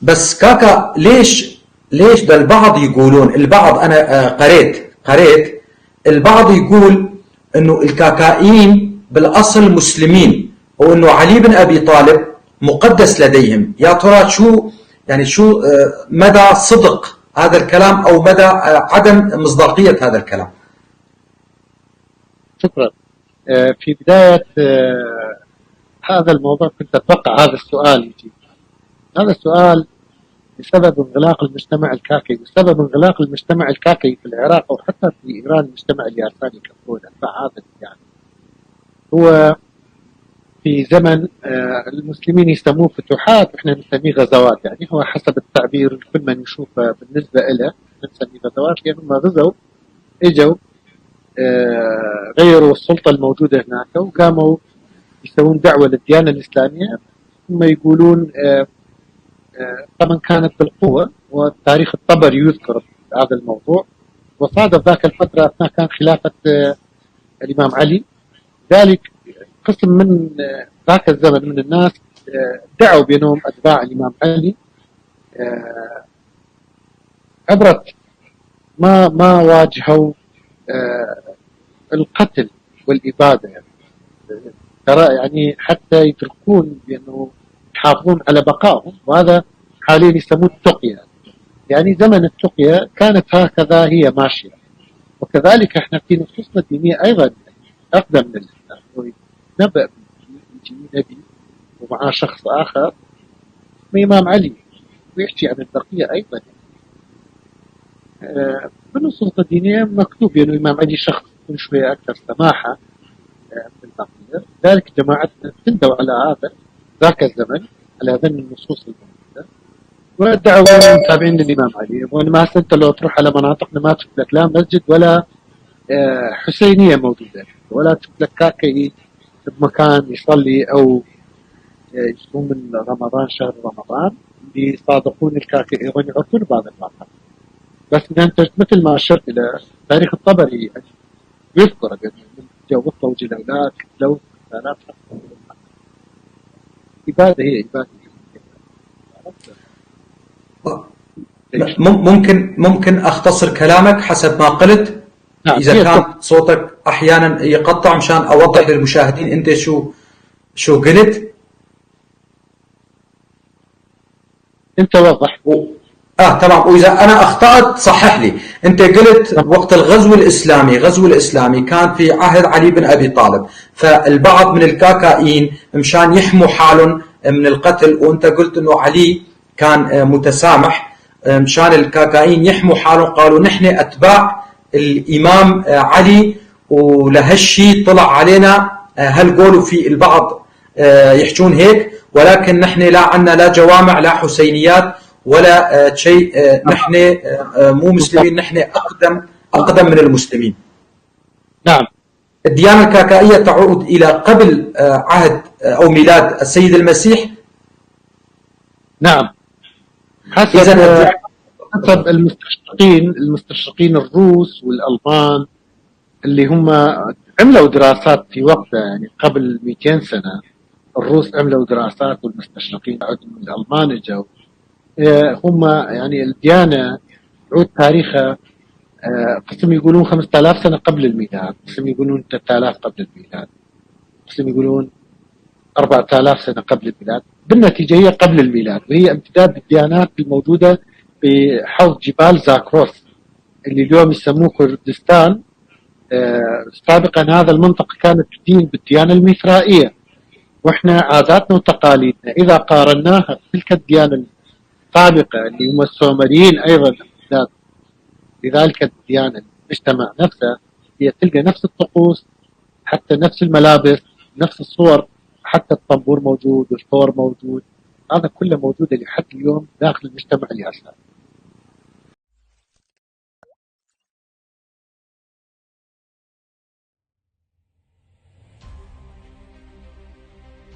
بس كاكا ليش ده البعض يقولون، البعض انا قريت البعض يقول انه الكاكائيين بالاصل مسلمين، وانه علي بن ابي طالب مقدس لديهم. يا ترى شو مدى صدق هذا الكلام او مدى عدم مصداقية هذا الكلام؟ شكرا. في بداية هذا الموضوع كنت أتوقع هذا السؤال يجي. هذا السؤال بسبب انغلاق المجتمع الكاكي، بسبب انغلاق المجتمع الكاكي في العراق أو حتى في إيران المجتمع الياساني ككل هذا يعني هو في زمن المسلمين يسموه فتوحات واحنا نسميه غزوات. يعني هو حسب التعبير كل من يشوفه بالنسبة له نسميه غزوات، لأنهم غزوا اجوا غيروا السلطة الموجودة هناك وقاموا يسوون دعوة للديانة الإسلامية. ثم يقولون طبعا كانت بالقوة، والتاريخ الطبري يذكر هذا الموضوع. وصادف ذاك الفترة أثناء كان خلافة الإمام علي، ذلك قسم من ذاك الزمن من الناس دعوا بأنهم أتباع الإمام علي عبرة ما واجهوا القتل والإبادة. ترى يعني حتى يتركون بأنه يحافظون على بقائهم، وهذا حاليا يسموه التقية. يعني زمن التقية كانت هكذا هي ماشية. وكذلك احنا في نصوصنا الدينية أيضا أقدم من الإسلام نبأ يجي نبي ومعاه شخص آخر اسمه إمام علي ويحكي عن البقية أيضا. بالنصوص الدينية مكتوب أنه الإمام علي شخص من شوية أكثر سماحة من البقية. ذلك جماعتنا تندوا على هذا ذاك الزمن على هذين النصوص الموجودة، وادعوا متابعين للإمام علي. وما أنت لو تروح على مناطقنا ما تشوف لك لا مسجد ولا حسينية موجودة، ولا تشوف لك كاكي بمكان يصلي أو يصوم من رمضان شهر رمضان يصادقون الكاكي يعرفون بعض الواقع. بس أنت مثل ما أشرت إلى تاريخ الطبري يذكر من جو الطوج الأولاد لو ثلاث إبادة هي إبادة. ممكن أختصر كلامك حسب ما قلت؟ نعم. إذا كان صوتك أحيانا يقطع مشان أوضح للمشاهدين أنت شو قلت. أنت وضح. تمام. وإذا أنا أخطأت صحح لي. أنت قلت وقت الغزو الإسلامي كان في عهد علي بن أبي طالب، فالبعض من الكاكائين مشان يحموا حالهم من القتل، وأنت قلت أنه علي كان متسامح، مشان الكاكائين يحموا حالهم قالوا نحن أتباع الإمام علي، ولهالشي طلع علينا هالقولوا في البعض يحجون هيك، ولكن نحن لا عنا لا جوامع لا حسينيات ولا شيء، نحن مو مسلمين، نحن أقدم من المسلمين. نعم. الديانة الكاكائية تعود إلى قبل عهد أو ميلاد السيد المسيح. نعم. حسب المستشرقين الروس والألمان اللي هم عملوا دراسات في وقتها، يعني قبل 200 سنة الروس عملوا دراسات والمستشرقين من الألمان اجوا. هم يعني الديانة يعود تاريخها قسم يقولون 5000 سنة قبل الميلاد، قسم يقولون 3000 قبل الميلاد، قسم يقولون 4000 سنة قبل الميلاد. بالنتيجة هي قبل الميلاد، وهي امتداد الديانات الموجودة في حوض جبال زاكروس اللي اليوم يسموه كردستان. سابقا هذا المنطقة كانت تدين بالديانة الميثرائية، واحنا عاداتنا وتقاليدنا إذا قارناها بتلك الديانة السابقة اللي هم السومريين أيضا لذلك الديانة المجتمع نفسه هي تلقى نفس الطقوس، حتى نفس الملابس، نفس الصور، حتى الطنبور موجود والثور موجود، هذا كله موجود لحد اليوم داخل المجتمع اليساري.